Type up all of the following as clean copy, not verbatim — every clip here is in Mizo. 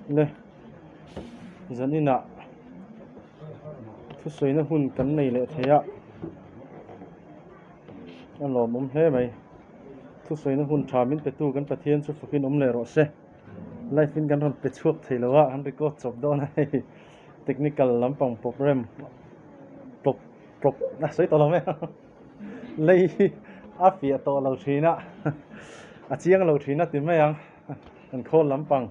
Le zaninah thusawina hun kan nei leh thei a a lawmawm hle mai thusawina hun tha min petu kan Pathian chu fakin awm leh rawh se live in kan rawn pe chhuak thei lo a an record chawp dawn a hei technical lampang problem prop prop a sawi tawh lo mai ang. Lei hi a fiah tawh lo thin a, a chiang lo thin a ti mai ang, kan khawl lampang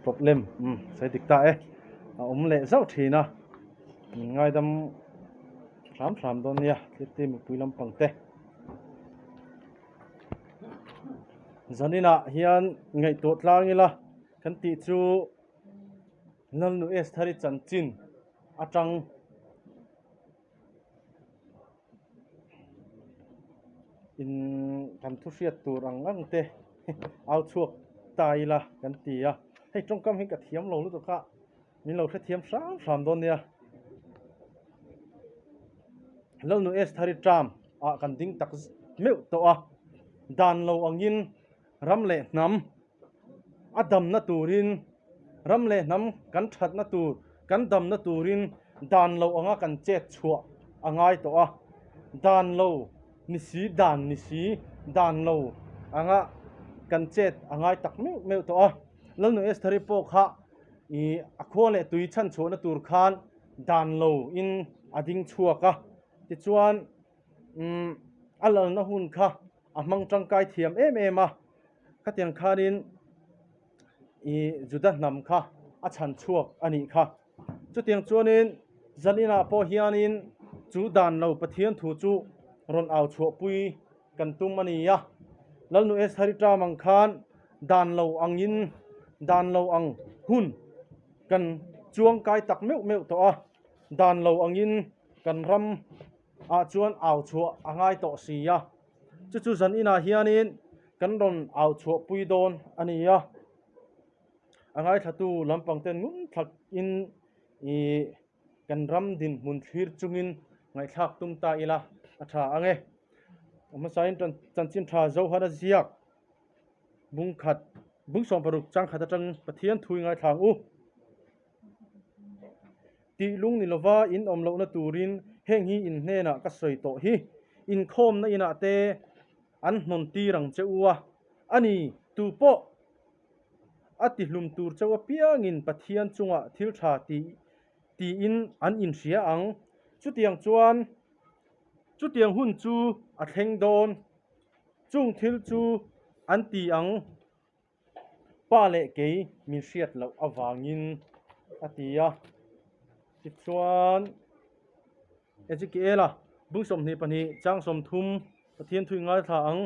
problem umm sawi dik ta e, a awm leh zauh thin a, min ngaidam hram hram dawn nia thirty mipui lampang te. Zaninah hian ngaihtuah tlang ila kan tih chu Lalnu Estheri chanchin atang. In kan thu hriat tur ang ang te au chhuak ta ila kan ti a hei tawngkam hi ka thiam lo lutuk a min lo hrethiam hram hram dawn nia Lalnu Estheri term ah kan ding tak meuh tawh a dan lo angin ram leh hnam A damna turin, ram leh hnam kan thatna tur, kan damna turin dan lo anga kan chet chhuah a ngai tawh a. Dan lo ni si, dan ni si, dan lo anga kan chet a ngai tak meuh meuh tawh a. Lalnu Estheri pawh kha ih a khua leh tui chhan chhuahna tur khan dan lo in a ding chhuak a. Tichuan umm a lalna hun kha a hmang tangkai thiam em em a. Khatiang khanin ih Juda hnam kha a chhan chhuak a nih kha. Chutiang chuanin Zaninah pawh hianin chu dan lo Pathian thu chu rawn au chhuahpui kan tum a ni a. Lalnu Estheri term ang khan dan lo angin dan lo ang hun kan chuang kai tak meuh meuh tawh a. Dan lo angin kan ram ah chuan au chhuah a ngai tawh si a. Chu chu zan inah hianin kan rawn au chhuah pui dawn a ni a, a ngaithlatu lampang ten ngun thlak in ih kan ram dinhmun thlir chungin ngaihthlak tum ta ila a tha ang e. A hmasain chanchin tha Zohan a ziak bung khat bung 16 changkhat atang Pathian thui ngaithla ang u. Tih lung ni lova in awm lohna turin heng hi in hnenah ka sawi tawh hi. Inkhawmna inah te an hnawn tir ang che u a, a ni, tu pawh a tihlum tur cheu apiangin Pathian chungah thil tha ti tiin an inhria ang. Chutiang chuan chutiang hun chu a thleng dawn. Chung thil chu an ti ang. Pa leh kei min hriat loh avangin a ti a. Tichuan, Ezekiela bung 22 chang 30 Pathian thu i ngaithla ang,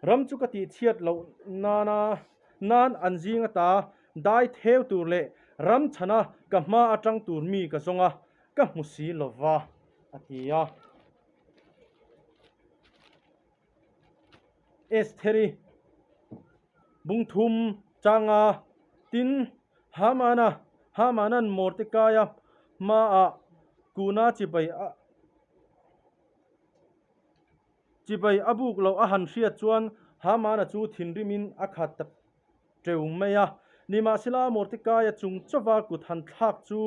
Ram chu ka tihchhiat loh nana nan an zing ata dai theu tur leh ram chhana ka hma atang tur mi ka zawng a, ka hmu si lova, a ti a. Estheri bung thum changa tin Hamana Hamanan Mordekaia hmaah kuna chibai a chibai a buk loh a han hriat chuan Hamana chu thinrimin a khat ta teu mai a. Nimahsela Mordekaia chung chauva kut han thlak chu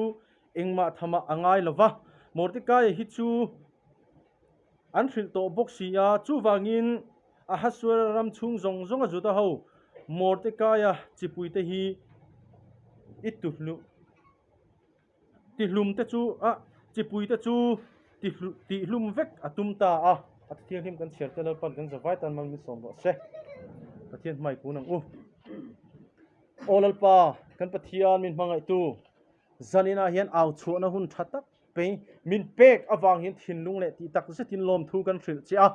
engmah thamah a ngai lo va, Mordekaia hi chu An hrilh tawh bawk si a, chuvangin Ahasuera ram chhung zawng zawnga Juda ho Mordekaia chipuite hi i tuhluh tihlum te chu a chipuite chu tihlum vek a tum ta a. A thianghlim kan chhiar te Lalpan kan zavai tan mal min sawm rawh se. Pathian hmai kun ang u. Aw Lalpa, kan Pathian min hmangaihtu, zaninah hian au chhuahna hun tha tak Pei min pek avang hian thinlung leh tih tak zetin lawmthu kan hrilh che a.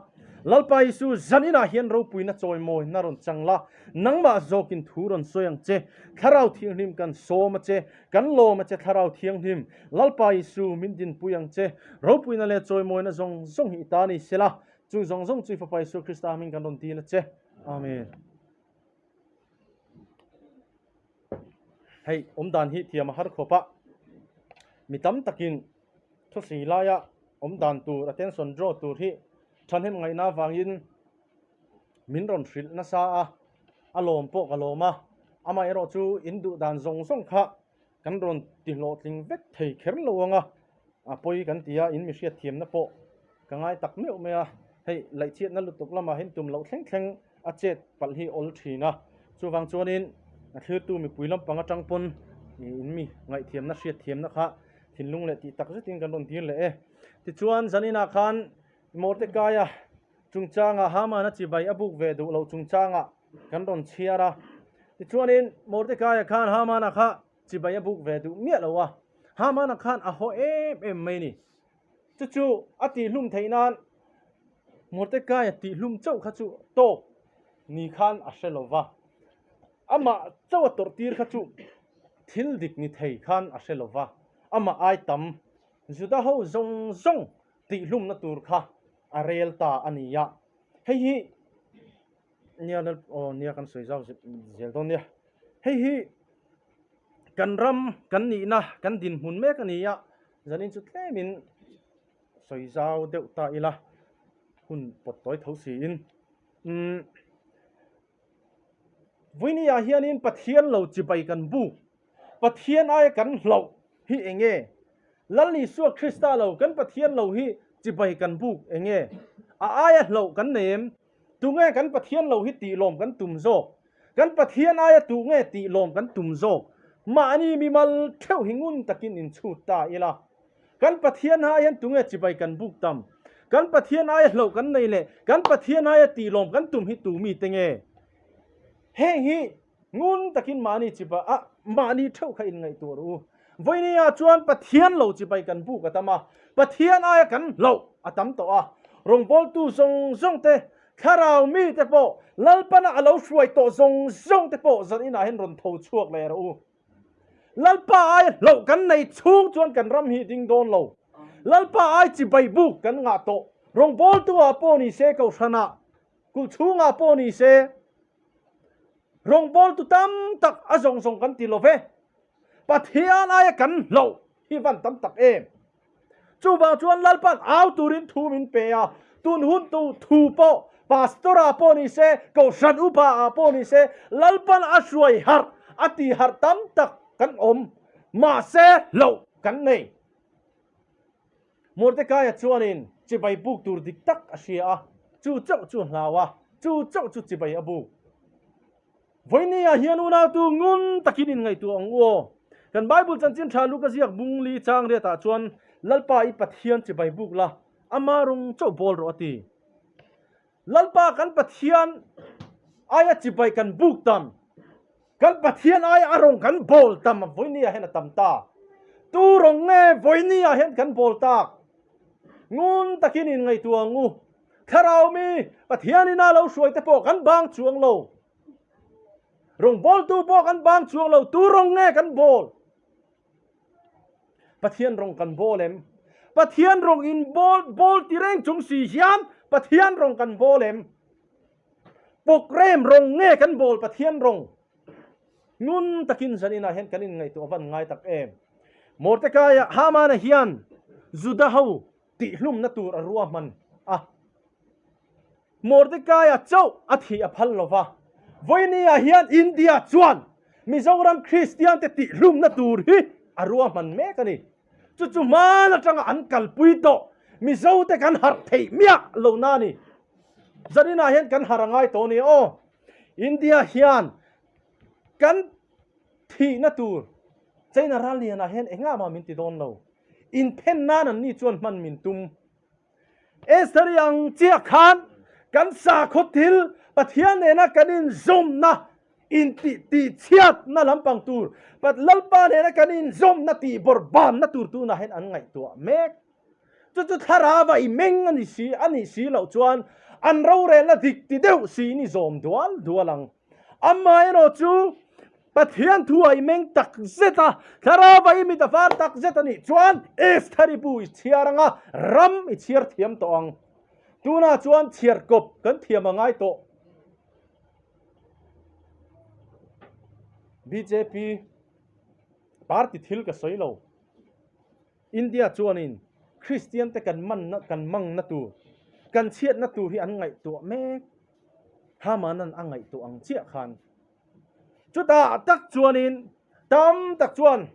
Lalpa Isu, zaninah hian ropuina chawimawina rawn chang la, nangmah zawkin thu rawn sawi ang che. Thlarau Thianghlim kan sawm a che, kan lawm a che Thlarau Thianghlim. Lalpa Isu, min dinpui ang che. Ropuina leh chawimawina zawng zawng hi i ta ni sela, chung zawng zawng chu i Fapa Isu Krista hming kan rawn din a che. Amen. Hei awmdan hi thiam a har khawp a, mi tam takin thusui laia awmdan tur attention draw tur hi thahnem ngaihna avangin min rawn hrilh nasa a, a lawm pawh ka lawm a. Amaherawh chu in duh dan zawng zawng kha kan rawn ti hlawhtling vek thei kher lo ang a, a pawi kan ti a, in mi hriatthiamna pawh ka ngai tak meuh mai a, hei laihchhiatna lutuk lamah hian tum loh thleng thleng a chet palh hi awl thin a, chuvang chuanin a thlirtu mipui lampang atang pawn in mi ngaihthiamna hriatthiamna kha thinlung leh tih tak zetin kan rawn dir leh e. Tichuan zaninah khan Mordekaia chungchangah Hamana chibai a buk ve duh loh chungchangah kan rawn chhiar a. Tichuanin Mordekaia khan Hamana kha chibai a buk ve duh miah lo a, Hamana khan a haw em em mai ni. Chu chu a tihhlum theih nan Mordekaia tihhlum chauh kha chu tawk ni khan a hre lo va, amah chauh a tawrh tir kha chu thil dik ni thei khan a hre lo va, amah ai tam Juda ho zawng zawng tihhlumna tur kha a rel ta a ni a. Hei hi nia lal aw nia kan sawi zau zel dawn nia. Hei hi kan ram kan nihna kan dinhmun mek a ni a, zanin chu tlemin sawi zau deuh ta ila hun pawt tawi tho siin. Umm Vawinia hianin Pathian lo chibai kan buk, Pathian aia kan hlauh hi eng nge? Lal Isua Krista lo kan Pathian lo hi chibai kan buk eng nge? A aia hlauh kan nei em? Tunge kan Pathian lo hi tih lawm kan tum zawk? Kan Pathian aia tu nge tih lawm kan tum zawk? Mahni mimal theuh hi ngun takin inchhut ta ila. Kan Pathian ha hian tunge chibai kan buk tam? Kan Pathian aia hlauh kan nei leh kan Pathian aia tih lawm kan tum hi tu mite nge? Heng hi ngun takin mahni chibai a mahni theuh kha inngaihtuah rawh u. Vawinia chuan Pathian lo chibai kan buk a tam a, Pathian aia kan hlauh a tam tawh a. Rawngbawltu zawng zawng te, thlarau mite pawh, Lalpana a lo hruai tawh zawng zawng te pawh zan inah hian rawn tho chhuak leh rawh u. Lalpa ai hlauh kan nei chhung chuan kan ram hi ding dawn lo. Lalpa ai chibai buk kan ngah tawh. Rawngbawltu ah pawh ni se, Kohhranah, kulh chhungah pawh ni se, rawngbawltu tam tak a zawng zawng kan ti lo ve. Pathian aia kan hlauh hi van tam tak em. Chuvang chuan Lalpa'n au turin thu min pe a, tun hun tu thu pawh Pastor ah pawh ni se, Kohhran upa ah pawh ni se, Lalpa'n a hruai harh, a ti harh tam tak kan awm. Mahse hlauh kan nei. Mordekaia chuanin chibai buk tur dik tak a hria a, chu chauh chu a hlau a, chu chauh chu chibai a buk. Vawinia hian unautu ngun takin inngaihtuah ang u aw. Kan Bible chanchin tha Luka ziak bung li chang riatah chuan Lalpa i Pathian chibai buk la, ama rawng chauh bawl rawh a ti. Lalpa kan Pathian aia chibai kan buk tam, kan Pathian aia a rawng kan bawl tam vawinia hian a tam ta. Tu rawng nge vawinia hian kan bawl tak? Ngun takin inngaihtuah ang u. Thlarau mi Pathianin a lo hruai te pawh kan bang chuang lo. Rawngbawltu pawh kan bang chuang lo. Tu rawng nge kan bawl? Pathian rawng kan bawl em? Pathian rawng in bawl bawl ti reng chung si hian Pathian rawng kan bawl em? Program rawng nge kan bawl Pathian rawng? Ngun takin zaninah hian kan inngaihtuah van ngai tak em? Mordekaia Hamana hian Juda ho Tihlumna tur a ruahman a. Mordekaia chauh a thih a phal lo va. Vawinia hian India chuan Mizoram Kristiante tihlumna tur hi a ruahman mek a ni. Chu chu hman atanga an kalpui tawh Mizote kan harh theih miah lo na a ni. Zaninah hian kan harh a ngai tawh a ni aw. India hian kan thihna tur China ral lianah hian engah mah min ti dawn lo. Inthen nan an ni chuan hman min tum. Esther-i ang chiah khan kan sakhaw thil Pathian nena kan inzawmna intih tihchhiatna lampang tur, Lalpa nena kan inzawmna tihbawrhbanna tur tunah hian an ngaihtuah mek. Chu chu thlarava i meng a ni si a nih si loh chuan an rorelna dik ti deuh siin i zawm dual dual ang. Amaherawh chu Pathian thu a i meng tak zet a, thlarava i mit a var tak zet a nih chuan Estheri bu i chhiar ang a, ram i chhiar thiam tawh ang. Tunah chuan chhiar kawp kan thiam a ngai tawh. Bjp party thil ka sawi lo. India chuanin Kristian te kan manna kan mangna tur, kan chhiatna tur hi an ngaihtuah mek. Hamanan a ngaihtuah ang chiah khan. Chutah tak chuanin tam tak chuan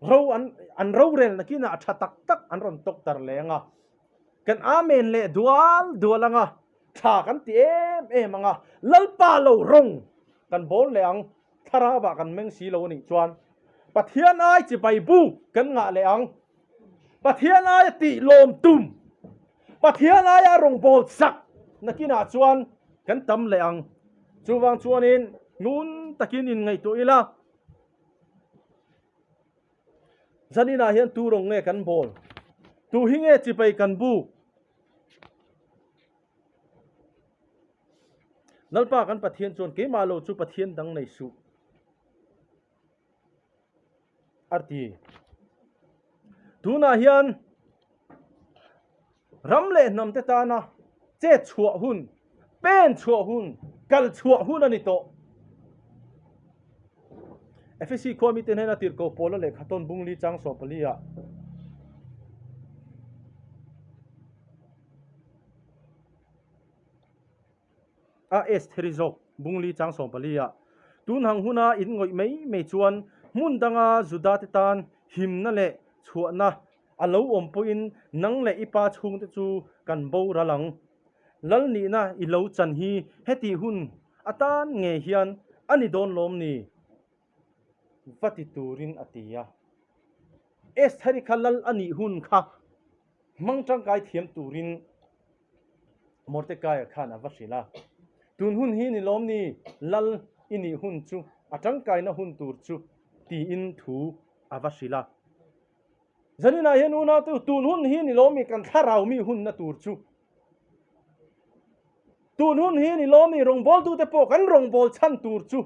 ro an an rorel nakinah tha tak tak an rawn tawk tar leh ang a. Kan amen leh dual dual ang a, tha kan ti em em ang a, Lalpa lo rawng kan bawl leh ang, thlarauah kan meng si lo a nih chuan Pathian ai chibai buk kan ngah leh ang, Pathian aia tih lawm tum, Pathian aia rawngbâwl chak nakinah chuan kan tam leh ang. Chuvang chuanin ngun takin inngaihtuah ila, zaninah hian tu rawng nge kan bâwl? Tu hi nge chibai kan buk? Lalpa kan Pathian chuan keimah lo chu Pathian dang nei suh. A ti. Tunah hian ram leh hnam te tana chet chhuah hun, pen chhuah hun, kal chhuah hun a ni tawh. Efesi khua mite hnena tirhkoh Paula lehkha tawn bungli chang 14 ah A Estheri zawk Bungli chang 14 ah, Tun hang huna in ngawih mai mai chuan hmun danga Juda te tan himna leh chhuahna a lo awm pawhin nang leh i pa chhungte chu kan boral ang. Lal nihna i lo chan hi hetih hun atan ngei hian a ni dawn lawm ni? Va ti turin a ti a. Estheri kha lal a nih hun kha hmang tangkai thiam turin Mordekaia khan a va hrilh a, Tun hun hi ni lawm ni, lal i nih hun chu a tangkaina hun tur chu, tiin thu a va hrilh a. Zaninah hian unau tun hun hi ni lawm mi kan thlarau mi hunna tur chu. Tun hun hi ni lawm mi rawngbawltute pawh kan rawngbâwl chhan tur chu,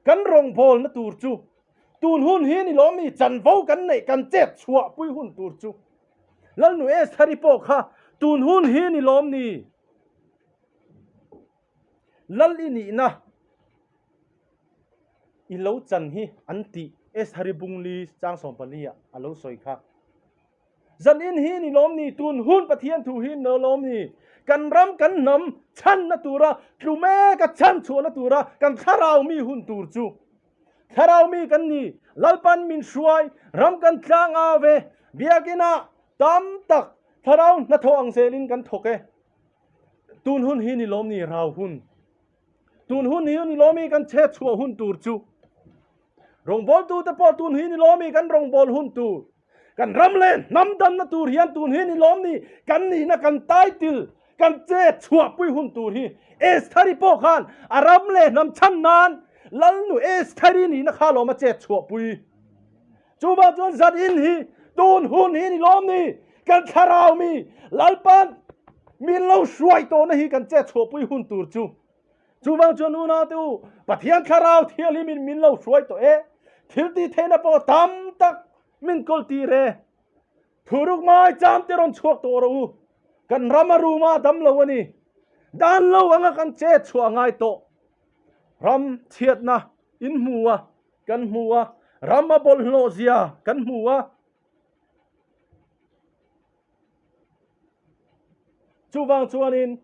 kan rawngbâwlna tur chu. Tun hun hi ni lawm mi chanvo kan neih kan chet chhuahpui hun tur chu. Lalnu Estheri pawh kha tun hun hi ni lawm ni? Lal i nihna i lo chan hi an tih Estheri bungli chang 14 ah a lo sawi kha. Zan in hi ni lawm ni? Tun hun Pathian thu hi ni lawm ni? Kan ram kan hnam chhanna tura tlu mek a chhan chhuahna tura kan thlarau mi hun tur chu Thlarau mi kan ni, Lalpan min hruai, ram kan tlang au ve, Biakinah tam tak thlarau hnathawh ang zelin kan thawk e. Tun hun hi ni lawm ni rau hun. Tun hun hi ni lawm i kan chhet chhuah hun tur chu. Rawngbawltute pawh tun hi ni lawm i kan rawngbâwl hun tur. Kan ram leh hnam damna tur hian tun hi ni lawm ni kan nihna kan title kan chet chhuahpui hun tur hi Estheri pawh khan a ram leh hnam chhan nan Lalnu Estheri nihna kha lawm a chet chhuahpui. Chuvang chuan zan in hi tun hun hi ni lawm ni kan thlarau mi Lalpan min lo hruai tawhna hi kan chet chhuahpui hun tur chu. Chuvang chuan unaute u, Pathian Thlarau Thianghlimin min lo hruai tawh e, thil tih theihna pawh tam tak min kawl tir e. Thuruk mai cham te rawn chhuak tawh rawh u, kan ram a rum a dam lo a ni. Dan lo anga kan chet chhuah a ngai tawh. Ram chhiatna in hmu a, kan hmu a, ram a bawlhhlawh zia kan hmu a. Chuvang chuanin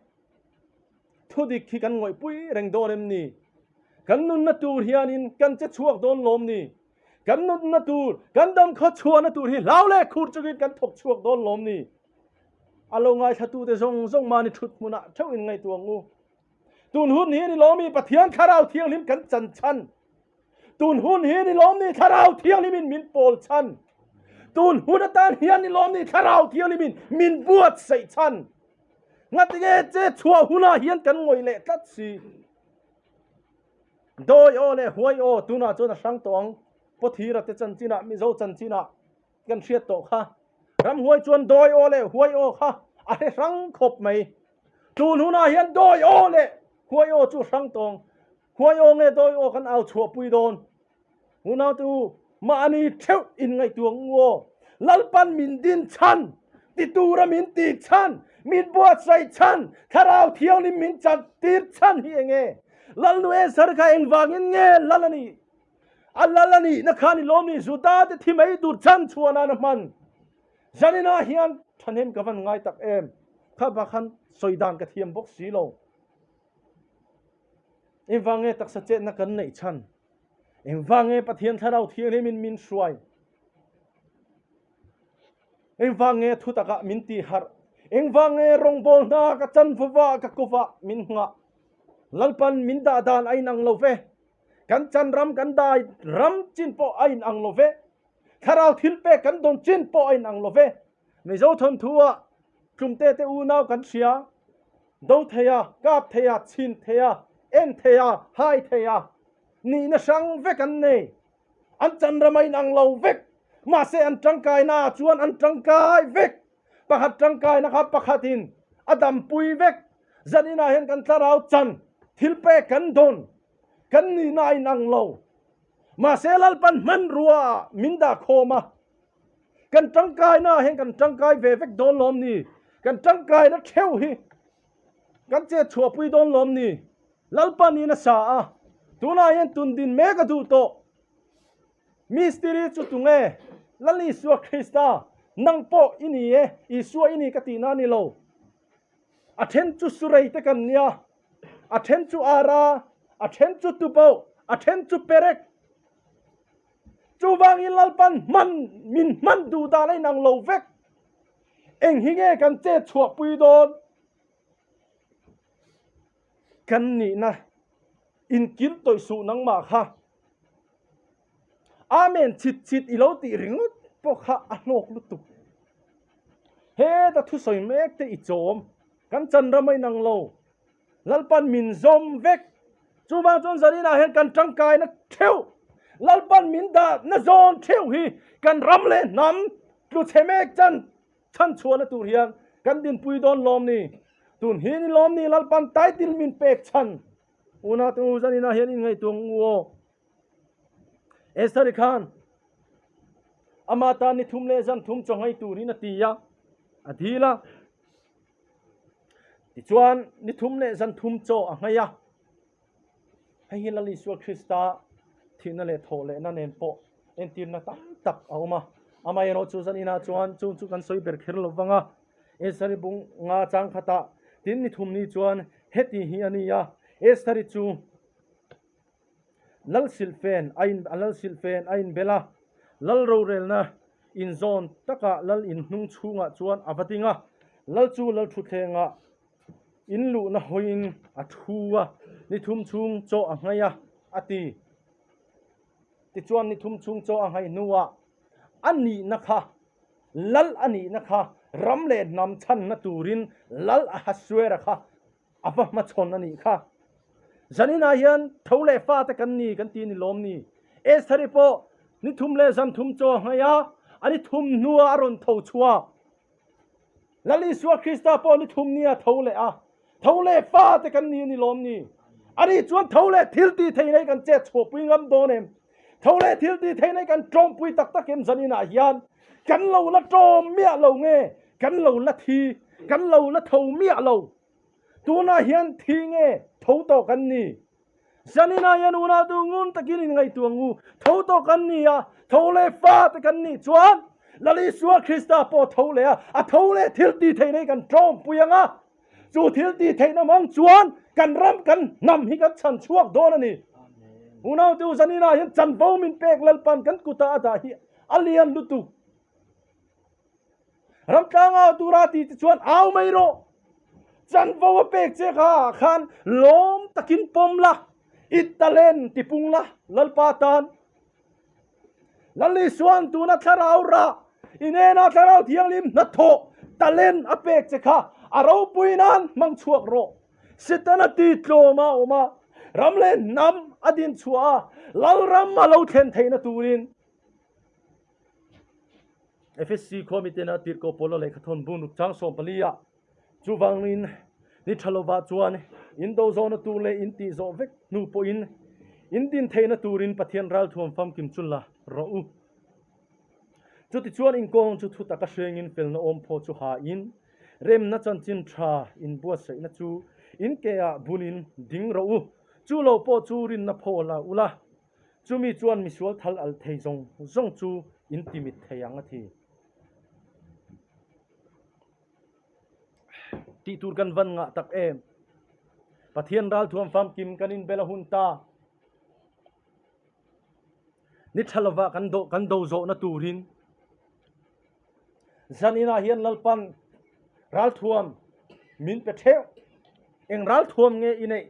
Thudik hi kan ngawihpui reng dawn em ni? Kan nunna tur hianin kan che chhuak dawn lawm ni? Kan nunna tur, kan dam khaw chhuahna tur hi hlau leh khur chungin kan thawk chhuak dawn lawm ni? A lo ngaithlatute zawng zawng mahni thut hmunah theuh in ngaihtuah ang u. Tun hun hi ni lawm i Pathian Thlarau Thianghlim kan chan chhan. Tun hun hi ni lawm ni Thlarau Thianghlimin min pawl chhan. Tun hun atan hian ni lawm ni Thlarau Thianghlimin min buatsaih chhan. Ngatinge che chhuah hunah hian kan ngawih leh tlat si. Dawi aw leh huai aw tunah chuan a hrang tawh ang. Pawthira te chanchinah Mizo chanchinah kan hriat tawh kha. Ramhuai chuan dawi aw leh huai aw kha a hre hrang khawp mai. Tun hunah hian dawi aw leh huai aw chu hrang tawh ang. Huai aw nge dawi aw kan au chhuahpui dawn. Unaute u, mahni theuh in ngaihtuah ang u aw. Lalpan min din chhan, ti tura min ti chhan, min buatsaih chhan, Thlarau Thianghlim min chan tir chhan hi eng nge? Lalnu Esther kha engvangin nge lal a nih? A lal a nihna kha ni lawm ni Juda te thi mai tur chhan chhuah nan a hman. Zaninah hian thahnem ka van ngai tak em? Kha bak khan sawi dan ka thiam bawk si lo. Engvang nge taksa chetna kan neih chhan? Engvang nge Pathian Thlarau Thianghlimin min hruai? Engvang nge thutakah min tihharh? Engvang nge rawngbâwl hna ka chanvova ka kovah min nghah? Lalpan min dah dan a inang lo ve. Kan chan ram kan dai ram chin pawh a inang lo ve. Thlarau thilpek kan dawn chin pawh a inang lo ve. Mizo thawnthu-ah tlumte te unau kan hria. Do thei a, kap thei a, chhin thei a, en thei a, hai thei a, nihna hrang vek an nei. An chan ram a inang lo vek. Mahse an tangkaina chuan an tangkai vek. Pakhat tangkaina kha pakhatin a dampui vek. Zaninah hian kan thlarau chan thil pek kan dawn. Kan nihna a inang lo. Mahse Lalpan hmanrua ah min dah khawm a. Kan tangkaina ah hian kan tangkai ve vek dawn lawm ni? Kan tangkaina theuh hi kan chet chhuahpui dawn lawm ni? Lalpan in a sa a, tunah hian tun din mek a duh tawh. Mistiri chu tunge? Lal Isua Krista, nang pawh i ni e, Isua i ni ka tihna a ni lo. A then chu Surei te kan nia, a then chu Ara, a then chu Tuboh, a then chu Perek. Chuvangin Lalpan hman min hman duh dan a inang lo vek. Eng hi nge kan chet chhuahpui dawn? Kan nihna inkil tawih suh nangmah kha. Amen chhit chhit i lo tih ringawt pawh kha a hlawk lutuk. Heta thusawi mek te i chawm, kan chan ram a inang lo. Lalpan min zawm vek. Chuvang chuan zaninah hian kan tangkaina theuh, Lalpan min dahna zawn theuh hi kan ram leh hnam tlu chhe mek chan chhan chhuahna tur hian kan dinpui dawn lawm ni? Tun hi ni lawm ni Lalpan title min pek chhan? Unau te u zaninah hian inngaihtuah ang u aw. Esther-i khan ama tan ni thum leh zan thum chaw nghei turin a ti a, a dil a. Tichuan, ni thum leh zan thum chaw a nghei a. Hei hi Lal Isua Krista thihna leh thawh lehna nen pawh entirna tam tak a awm a. Amaherawh chu zan inah chuan chung chu kan sawi ber kher lo vang a. Esther-i bung nga chang khatah tin ni thum ni chuan heti hi a ni a, Esther-i chu Lal silhfen a in a lal silhfen a inbel a, lal rorelna inzawn takah lal in hnung chhungah chuan a va ding a, lal chu lal thutthlengah in luhna hawiin a thu a, ni thum chhung chaw a nghei a, a ti. Tichuan ni thum chhung chaw a nghei hnuah a nihna kha lal a nihna kha ram leh hnam chhanna turin lal Ahasuera kha A va hmachhawn a nih kha. Zaninah hian tho leh fate kan ni kan ti ni lawm ni. Estheri pawh ni thum leh zan thum chaw a nghei a, a ni thum hnuah a rawn tho chhuak. Lal Isua Krista pawh ni thum nia tho leh a, tho leh fate kan ni ni lawm ni. Ani chuan tho leh thil tih theih nei kan chet chhuahpui ngam dawn em? Tho leh thil tih theih nei kan tlawmpui tak tak em zaninah hian kan lo la tlawm miah lo nge? Kan lo la thi, kan lo la tho miah lo. Tunah hian thi nge tho tawh kan ni? Zaninah hian unautu ngun takin in ngaihtuah ngu, tho tawh kan ni a, tho leh fa te kan nih chuan Lal Isua Krista pawh tho leh a, a tho leh thil tih theihna hi kan tlawmpui ang a, chu thil tih theihna hmang chuan kan ram kan hnam hi kan chhan chhuak dawn a ni. Unautu zaninah hian chanvo min pek Lalpan kan kutah a dah hi a lian lutuk. Ramtlang au tura ti te chuan au mai rawh. Chanvo a pek che kha khan lawm takin pawm la, i talent ti pung la Lalpa tan. Lal Isuan tuna thlarau rah, i nena thlarau thianghlim hnathawh talent a pek che kha a ropui nan hmang chhuak rawh. Setana ti tlawm a awm a, ram leh hnam a din chhuah a, Lalram a lo thlen theihna turin. FSC khua miten a tirhkoh Paula lehkha thawn bung ruk chang 14 ah chuvangin ni tha lovah chuan in do zawhna tur leh in tih zawh vek hnu pawhin in din theihna turin Pathian ralthuam famkim chu la rawh u. Chutichuan inkawng chu thu taka hrengin felna awm phaw chu hain remna chanchin tha inbuatsaihna chu in ke ah bunin ding rawh u. Chu lo pawh chu rinna phaw la ula. Chumi chuan misual thal al thei zawng zawng chu in ti mit thei ang a ti. Tih tur kan van ngah tak em? Pathian ralthuam famkim kan inbel a hun ta. Ni tha lova kan do kan do zawhna turin zaninah hian Lalpan ralthuam min pe theuh. Eng ralthuam nge i neih?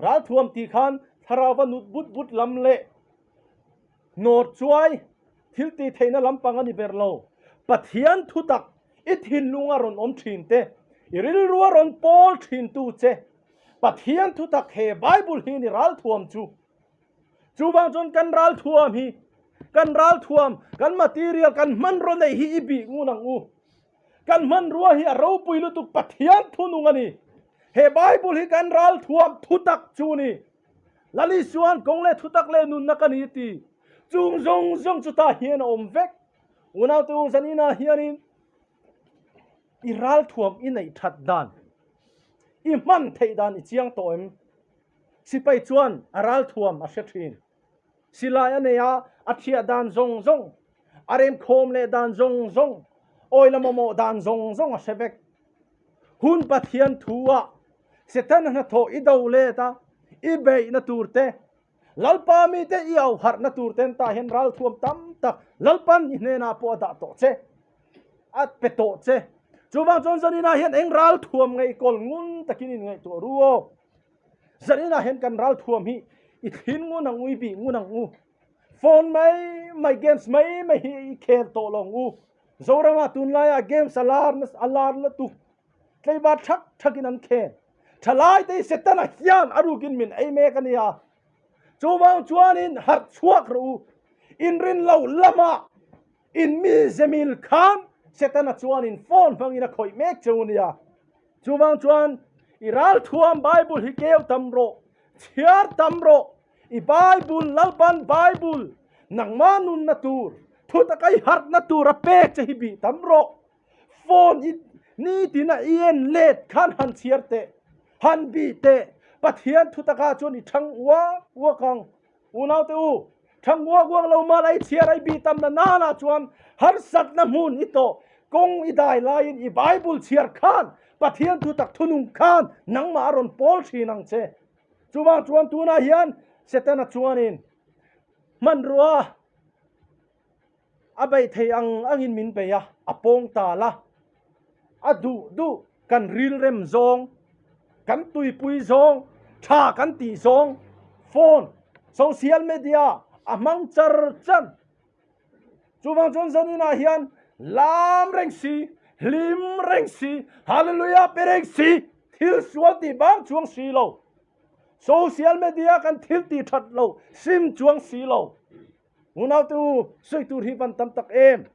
Ralthuam tih khan thlarauva nut but but lam leh nawr chuai thil tih theihna lampang a ni ber lo. Pathian thutak i thinlunga rawn awm thin te, i rilrua rawn pawl thin tu che Pathian thutak he Bible hi ni ralthuam chu. Chuvang chuan kan ralthuam hi, kan ralthuam, kan material, kan hmanraw neih hi i bih ngun ang u. Kan hmanrua hi a ropui lutuk Pathian thunung a ni. He Bible hi kan ralthuam thutak chu ni. Lal Isuan kawng leh thutak leh nunna ka ni ti. Chung zawng zawng chu tah hian a awm vek. Unaute u zaninah hianin i ralthuam i neih that dan, i hman theih dan i chiang tawh em? Sipai chuan a ralthuam a hre thin. Silai a nei a, a thiah dan zawng zawng, a remkhawm leh dan zawng zawng, awila mamawh dan zawng zawng a hre vek. Hun Pathian thu ah Setana hnathawh i do let a, i beihna tur te, Lalpa mite i au harhna tur ten tah hian ralthuam tam tak Lalpan i hnenah pawh a dah tawh che, a pe tawh che. Chuvang chuan zaninah hian eng ralthuam ngaihkawl ngun takin in ngaihtuah ru aw. Zaninah hian kan ralthuam hi i thlin ngun ang u, i bih ngun ang u. Phone mai mai, games mai mai hi i khel tawh lo ang u. Zoramah tunlaiah games a lar a lar lutuk. Tleivar thak thakin an khel. Thalai te hi Setana hian a rukin min ei mek a nia. Chuvang chuanin harh chhuak rawh u. Inrin lo lamah in mi zemil khan Setana chuanin phone hmangin a khawih mek che u nia. Chuvang chuan i ralthuam Bible hi keu tam rawh, chhiar tam rawh, i Bible Lalpan Bible nangmah nunna tur, thutak a i harhna tur a pek che hi bih tam rawh. Phone i nitin a i en let khan han chhiar teh, han bih teh, Pathian thutakah chuan i thang uak uak ang. Unaute u, thang uak uak lo mal ai chhiar ai bih tam na nana chuan harsatna hmun i tawh, kawng i dai laiin i Bible chhiar khan Pathian thutak thunung khan nangmah a rawn pawl thin ang che. Chuvang chuan tunah hian Setana chuanin hmanrua A beih thei ang angin min bei a, a pawng tal a. A duh duh kan rilrem zawng, kan tuipui zawng, tha kan tih zawng, phone, social media a hmang char char. Chuvang chuan zaninah hian lam reng si, hlim reng si, hallelujah pe reng si, thil sual tih bang chuang si lo. Social media kan thil tih that lo, sim chuang si lo. Unaute u, sawi tur hi van tam tak em?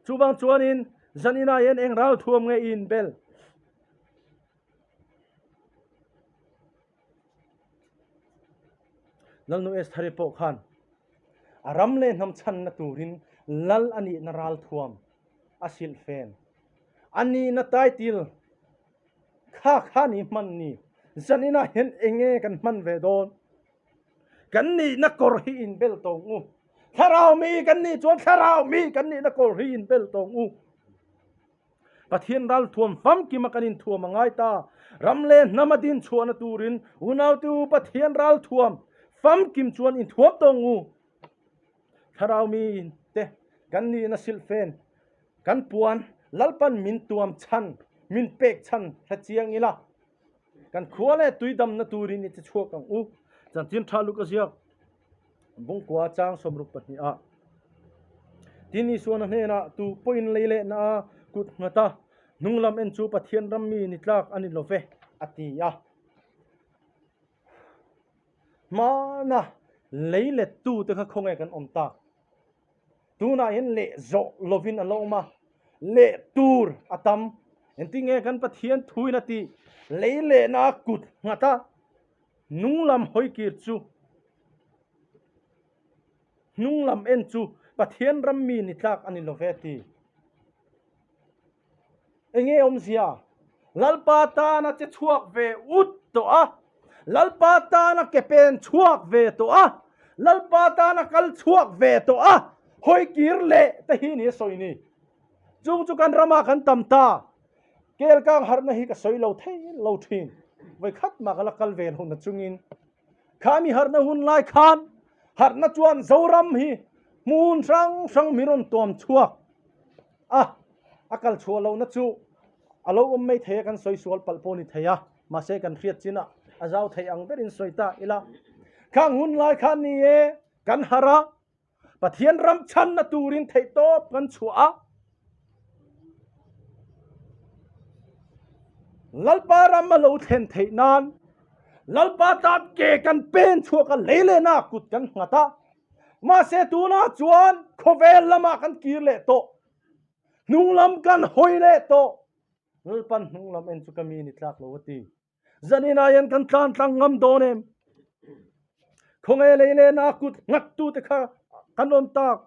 Chuvang chuanin zaninah hian eng ral thuam nge i inbel? Lalnu Estheri pawh khan a ram leh hnam chhanna turin lal a nihna ral thuam a silh fen. A nihna title kha kha ni hman ni. Zaninah hian enge kan hman ve dawn? Kan nihna kawr hi inbel tawng u. Thlarau mi kan nih chuan thlarau mi kan nihna kawr hi inbel tawng u. Pathian ral thuam famkima kan inthuam a ngai ta. Ram leh hnam a din chhuahna turin unaute u Pathian ral thuam famkim chuan inthuam tawng u. Thlarau mi te kan nihna silhfen kan puan Lalpan min tuam chhan min pek chhan hre chiang ila. Kan khua leh tui damna turin i ti chhuak ang u. Chanchin tha luk a ziak Bungkua chang 62 ah. Tin Isuan a hnenah tu pawhin lei lehna a kut nghat a, hnung lam en chu Pathian ram mi ni tlak a ni lo ve, a ti a. Hmana lei lettute kha khawnge kan awm tak? Tunah hian leh zawh lovin a lo awm a, leh tur a tam. Engtin nge kan Pathian thuin a tih? Lei lehna a kut nghat a, hnung lam hawi kir chu, hnung lam en chu Pathian ram mi ni tlak a ni lo ve ti. Enge awmzia? Lalpa tana che chhuak ve ut tawh a, Lalpa tana ke pen chhuak ve tawh a, Lalpa tana kal chhuak ve tawh a, hawi kir leh te hi ni a sawi ni. Chung chu kan ramah kan tam ta. Kel kang harhna hi ka sawi lo thei lo thin. Vawi khat mah ka la kal ve lo na chungin. Kha mi harhna hun lai khan. Harhna chuan Zoram hi hmun hrang hrang min rawn tuam chhuak a, a kal chhuah lohna chu a lo awm mai thei a, kan sawi sual palh pawh a ni thei a, mahse kan hriat chinah a zau theih ang berin sawi ta ila. Khang hun lai khan ni e, kan harh a, Pathian ram chhanna turin theihtawp kan chhuah a, Lalpa ram a lo thlen theih nan Lalpa tan ke kan pen chhuak a, lei leh na kut kan nghat a. Mahse tunah chuan khawvel lamah kan kir leh tawh, hnung lam kan hawi leh tawh. Lalpan hnung lam en chu ka mi ni tlak lo a ti. Zanin ah hian kan tlan tlang ngam dawn em? Khawnge lei leh na kut nghat tute kha kan awm tak?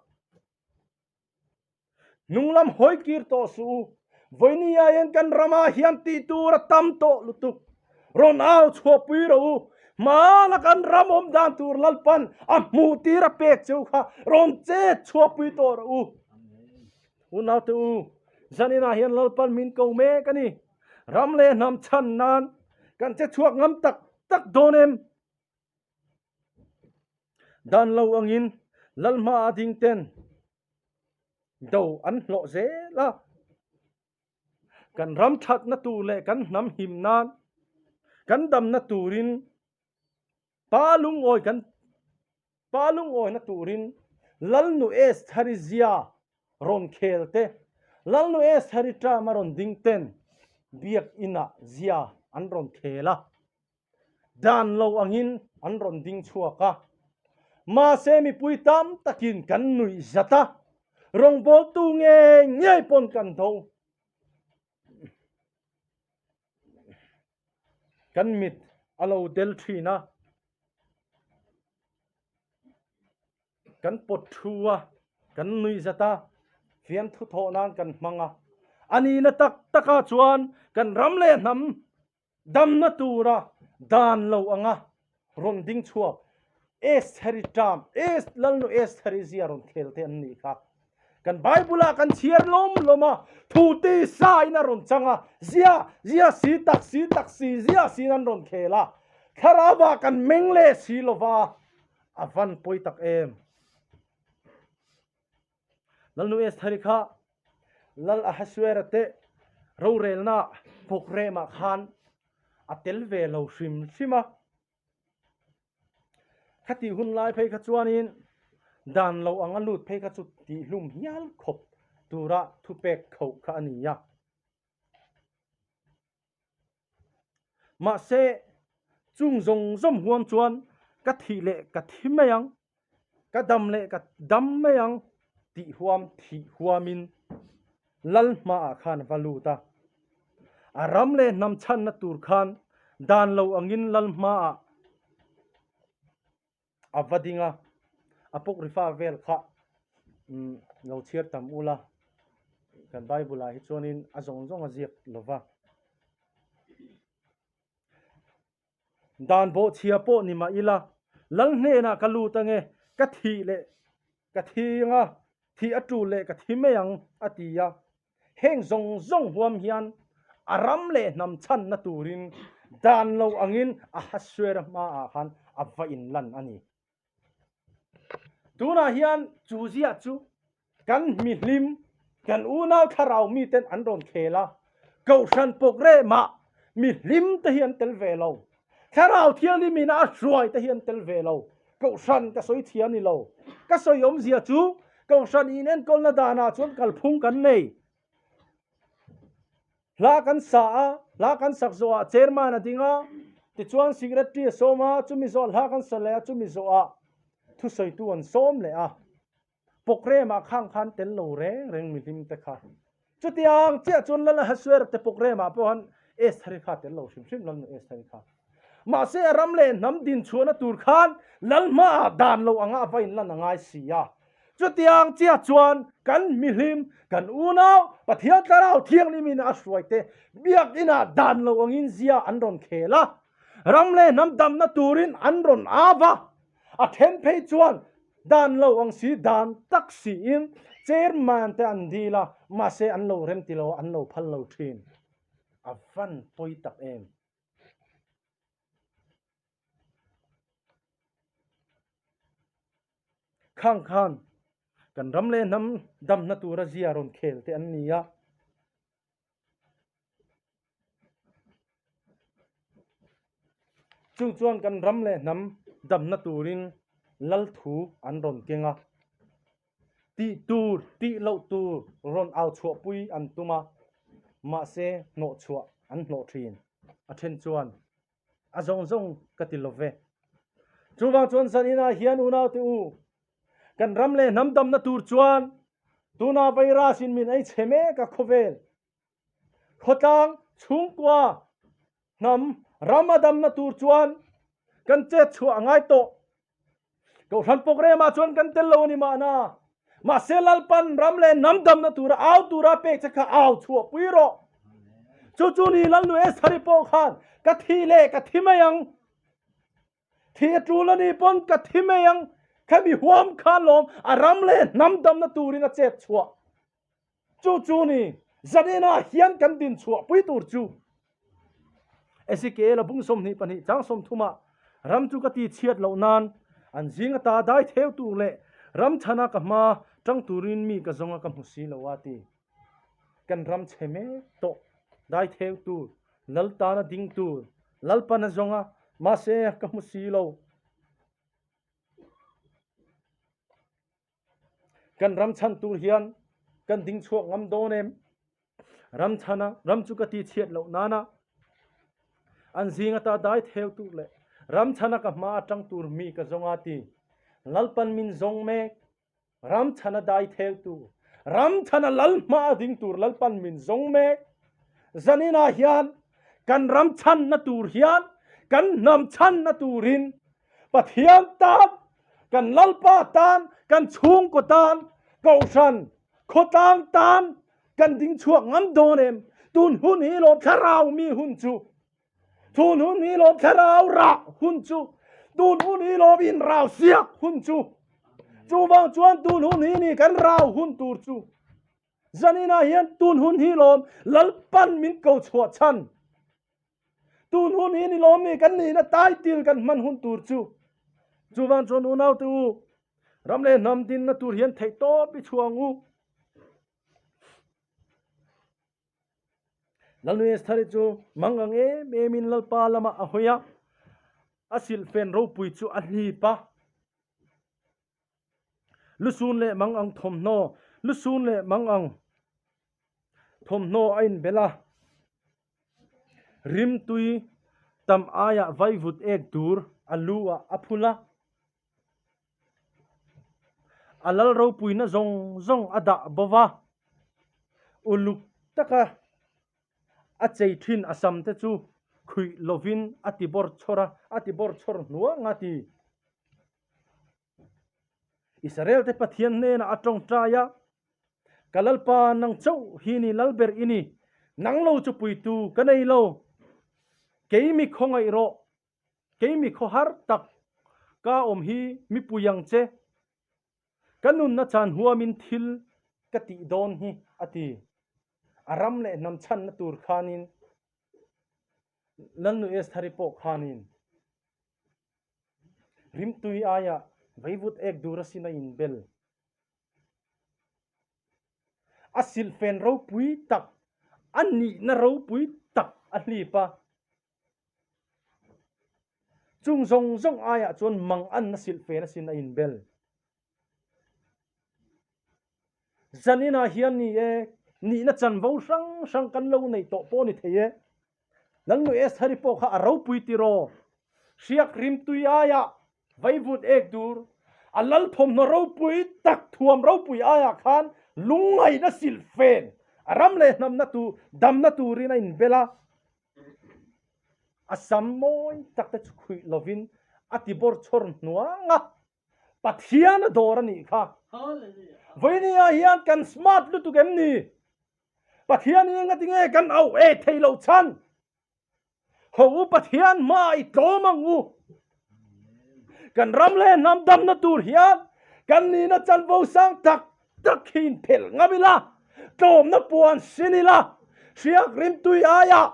Hnung lam hawi kir tawh suh u. Vawiini ah hian kan ramah hian tih tur a tam tawh lutuk. Rawn au chhuahpui rawh u. Hmana kan ram awm dan tur Lalpan a hmuh tir a pek cheu kha rawn chet chhuahpui tawh rawh u. Unaute u, zaninah hian Lalpan min ko mek a ni. Ram leh hnam chhan nan kan che chhuak ngam tak tak dawn em? Dan lo angin Lalhma a ding ten do an hlawh zel a. Kan ram thatna tur leh kan hnam him nan kan damna turin pa lungawi kan Pa lungawina turin Lalnu Estheri zia rawn khel te, Lalnu Estheri term a rawn ding ten biakinah zia an rawn khel a, dan lo angin an rawn ding chhuak a. Mahse mipui tam takin kan nuih zat a, rawngbawltu ngei ngei pawn kan do. Kan mit a lo del thin a, kan pawt thu a, kan nui zat a, fiamthu thawh nan kan hmang a. A nihna tak takah chuan kan ram leh hnam damna tura dan lo anga rawn ding chhuak Estheri term, Es Lalnu Estheri zia rawn khel te an nih kha. Kan Bible ah kan chhiar lawm lawm a, thu ti sa in a rawn chang a, zia, zia si tak si tak si zia siin an rawn khel a, thlarau ah kan meng leh si lo va, a van pawi tak em. Lalnu Estheri kha Lal Ahasuera te rorelna programme ah khan a tel ve lo hrim hrim a. Khatih hun lai phei kha chuanin dan lo anga lut phei kha chu tihhlum hial khawp tura thupek khoh kha a ni a. Mahse, chung zawng zawng huam chuan ka thih leh ka thi mai ang, ka dam leh ka dam mai ang tih huam thih huamin Lal hmaah khan a va lut a. A ram leh hnam chhanna tur khan dan lo angin Lal hmaah a va ding a, Apokrifa vel kha lo chhiar tam ula, kan Bible ah hi chuanin a zawng zawng a ziak lo va. Dan bawhchhia pawh ni mah ila, Lal hnenah ka lut ange, ka thih leh ka thi anga, thih a tul leh ka thi mai ang, a ti a. Heng zawng zawng huam hian a ram leh hnam chhanna turin dan lo angin Ahasuera hmaah khan a va inlan a ni. Tunah hian chu ziah chu kan mihlim, kan unau thlarau miten an rawn khel a, Kohhran programme-ah mihlim te hi an tel ve lo, Thlarau Thianghlimin a hruai te hi an tel ve lo, Kohhran ka sawi chhia ni lo. Ka sawi awmzia chu Kohhran inenkawlna danah chuan kalphung kan nei. Hla kan sa a, hla kan sak zawhah chairman a ding a, tichuan secretary a sawm a, chumi zawhah hla kan sa leh a, chumi zawhah thusawitu an sawm leh a. Programme-ah khang khan tel lo reng reng mihlim te kha. Chutiang chiah chuan Lal Ahasuer te programme-ah pawh han Estheri kha tel lo hrim hrim Lalnu Estheri kha. Mahse a ram leh hnam dinchhuahna tur khan Lal hmaah dan lo anga a va inlan a ngai si a. Chutiang chiah chuan kan mihlim, kan unau, Pathian Thlarau Thianghlimin a hruaite biakinah dan lo angin zia an rawn khel a, ram leh hnam damna turin an rawn au a, a then phei chuan dan lo ang si dan tak siin chairman te an dil a, mahse an lo rem ti lo a, an lo phal lo thin. A van pawi tak em. Khang khan kan ram leh hnam damna tura zia rawn khel te an ni a. Chung chuan kan ram leh hnam damna turin lal thu an rawn keng a. Tih tur, tih loh tur rawn au chhuahpui an tum a, mahse hnawh chhuah an hlawh thin. A then chuan a zawng zawng ka ti lo ve. Chuvang chuan zaninah hian unaute u, kan ram leh hnam damna tur chuan tuna virus in min ei chhe mek a khawvel khawtlang chhungkua hnam ram a damna tur chuan kan chet chhuah a ngai tawh. Kohhran programme ah chuan kan tel lo a ni mahna. Mahse Lalpan ram leh hnam damna tura au tura pek che kha au chhuah pui rawh. Chu chu ni Lalnu Estheri pawh khan ka thi leh ka thi mai ang. Thi a tul a ni pawn ka thi mai ang. Khami huam khan lawm a ram leh hnam damna turin a chet chhuah. Chu chu ni, zaninah hian kan din chhuah pui tur chu Ezekiel-a bung 22 chang 30 ah ram chu ka ti chhiat loh nan an zing ata dai theu tur leh ram chhana ka hma tang turin mi ka zawnga ka hmu si lo a ti. Kan ram chhe mek tawh dai theu tur, lal tana ding tur, Lalpan a zawnga mahse ka hmu si lo. Kan ram chhan tur hian kan ding chhuak ngam dawn em? Ram chhana ram chu ka ti chhiat loh nana an zing ata dai theu tur leh ram chhana ka hma atang tur mi ka zawng a ti. Lalpan min zawng mek. Ram chhana dai theu tur, ram chhana lal hma a ding tur Lalpan min zawng mek. Zaninah hian kan ram chhanna tur hian kan hnam chhanna turin Pathian tan, kan Lalpa tan, kan chhungkaw tan, Kohhran, khawtlang tan kan ding chhuak ngam dawn em? Tun hun hi lawm thlarau mi hun chu. Tun hun hi lawm thlarau rah hun chu. Tun hun hi lawm inrau siak hun chu. Chuvang chuan tun hun hi ni kan rau hun tur chu. Zaninah hian tun hun hi lawm Lalpan min ko chhuah chhan. Tun hun hi ni lawm ni kan nihna title kan hman hun tur chu. Chuvang chuan unaute u, ram leh hnam dinna tur hian theih tawp i chhuah ang u. Lalnu Estheri chu mang ang em emin Lalpa lamah a hawi a, a silhfen ropui chu a hlip a. Lusun leh mang ang thawmhnaw, lusun leh mang ang thawmhnaw a inbel a. Rimtui tam aiah vaivut ek dur a lu ah a phul a. A lal ropuina zawng zawng a dah bo va, uluk taka a chei thin a sam te chu khuih lovin a ti bawr chhawr a, a ti bawr chhawr hnuang a ti. Israel te Pathian hnenah a tawngtai a, Ka Lalpa, nang chauh hi ni Lalber i ni, nang lo chu puitu ka nei lo. Kei mi khawngaih rawh, kei mi khawhar tak ka awm hi mi pui ang che. Ka nunna chan huamin thil ka tih dawn hi, a ti. A ram leh hnam chhanna tur khanin Lalnu Estheri pawh khanin Rimtui aiah veivut ek dur asin a inbel. A silhfen ropui tak, a nihna ropui tak a hlip a. Chung zawng zawng aiah chuan manganna silhfen asin a inbel. Zaninah hian ni e, nihna chanvo hrang hrang kan lo nei tawh pawh ni thei e. Lalnu Estheri pawh kha a ropui tiraw? Hriak rimtui aiah vaivut ek dur, a lal thawmhnaw ropui tak thuam ropui aiah khan lungngaihna silhfen a ram leh hnamna tur, damna turin a inbel a. A sam mawi tak te chu khuih lovin a ti bawr chhawr hnuang a. Pathian a dawr a nih kha. Vawinia hian kan smart lutuk em ni? Pathian hi engati nge kan auh e thei loh chhan? Ho u Pathian hma i tlawm ang u. Kan ram leh hnam damna tur hian kan nihna chanvo sang tak tak hi inphelh ngam ila, tlawmna puan sin ila, hriak rimtui aiah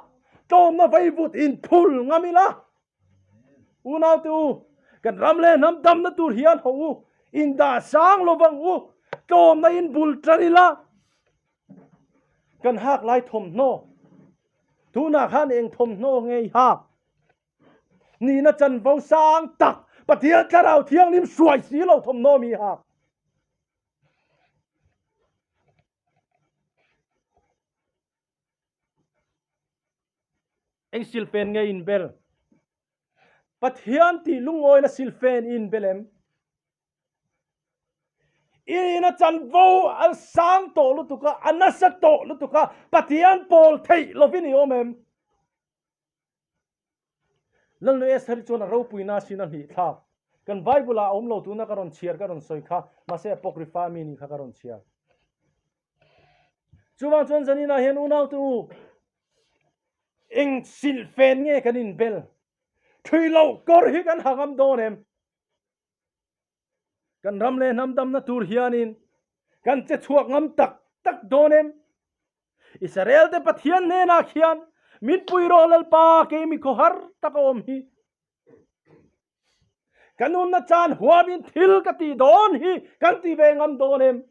tlawmna vaivut inphul ngam ila. Unaute u, kan ram leh hnam damna tur hian ho u. Indah sang lovang u, tlawmna in bul tan ila. Kan hak lai thawmhnaw, tunah khan eng thawmhnaw nge i hak? Nihna chanvo sang tak, Pathian Thlarau Thianghlim hruai si lo thawmhnaw mi hak. Eng silfen nge inbel? Pathian tih lungawina silfen i inbel em? I nihna chanvo a sang tawh lutuk a, a nasa tawh lutuk a, Pathian pawl theih lovin i awm em? Lalnu Esther hi chuan a ropuina sin a hlih thlak. Kan Bible ah a awm lo tuna ka rawn chhiar ka rawn sawi kha, mahse Apocrypha mi nih kha ka rawn chhiar. Chuvang chuan zaninah hian unaute u, eng silhfen nge kan inbel? Thui loh kawr hi kan ha ngam dawn em? Kan ram leh hnam damna tur hianin kan che chhuak ngam tak tak dawn em? Israel te Pathian hnenah khian min pui rawh Lalpa kei mi khawhar tak a awm hi. Ka nunna chan huamin thil ka ti dawn hi kan ti ve ngam dawn em?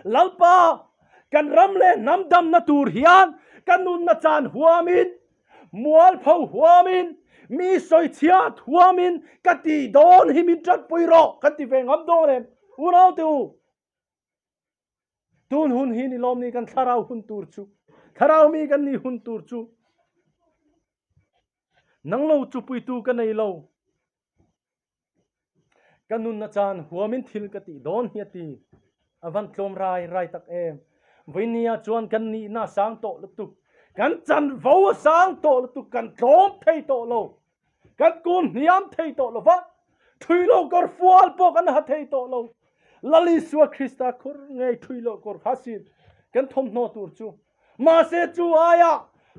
Lalpa kan ram leh hnam damna tur hian ka nunna chan huamin Mualpho huamin, mi sawichhiat huamin ka tih dawn hi min tanpui rawh kan ti ve ngam dawn em? Unaute u, tun hun hi ni lawm ni kan thlarau hun tur chu, thlarau mi kan nih hun tur chu. Nang lo chu puitu ka nei lo. Ka nunna chan huamin thil ka tih dawn hi a ti. A van tlawm rai rai tak em. Vawinia chuan kan nihna a sang tawh lutuk. Kan chanvo a sang tawh lutuk. Kan tlawm thei tawh lo. Kan kun hniam thei tawh lo va. Thui lo kawr fual pawh kan ha thei tawh lo. Lal Isua Krista khur ngei thui loh kawr kha sin kan thawmhnaw tur chu. Mahse chu aia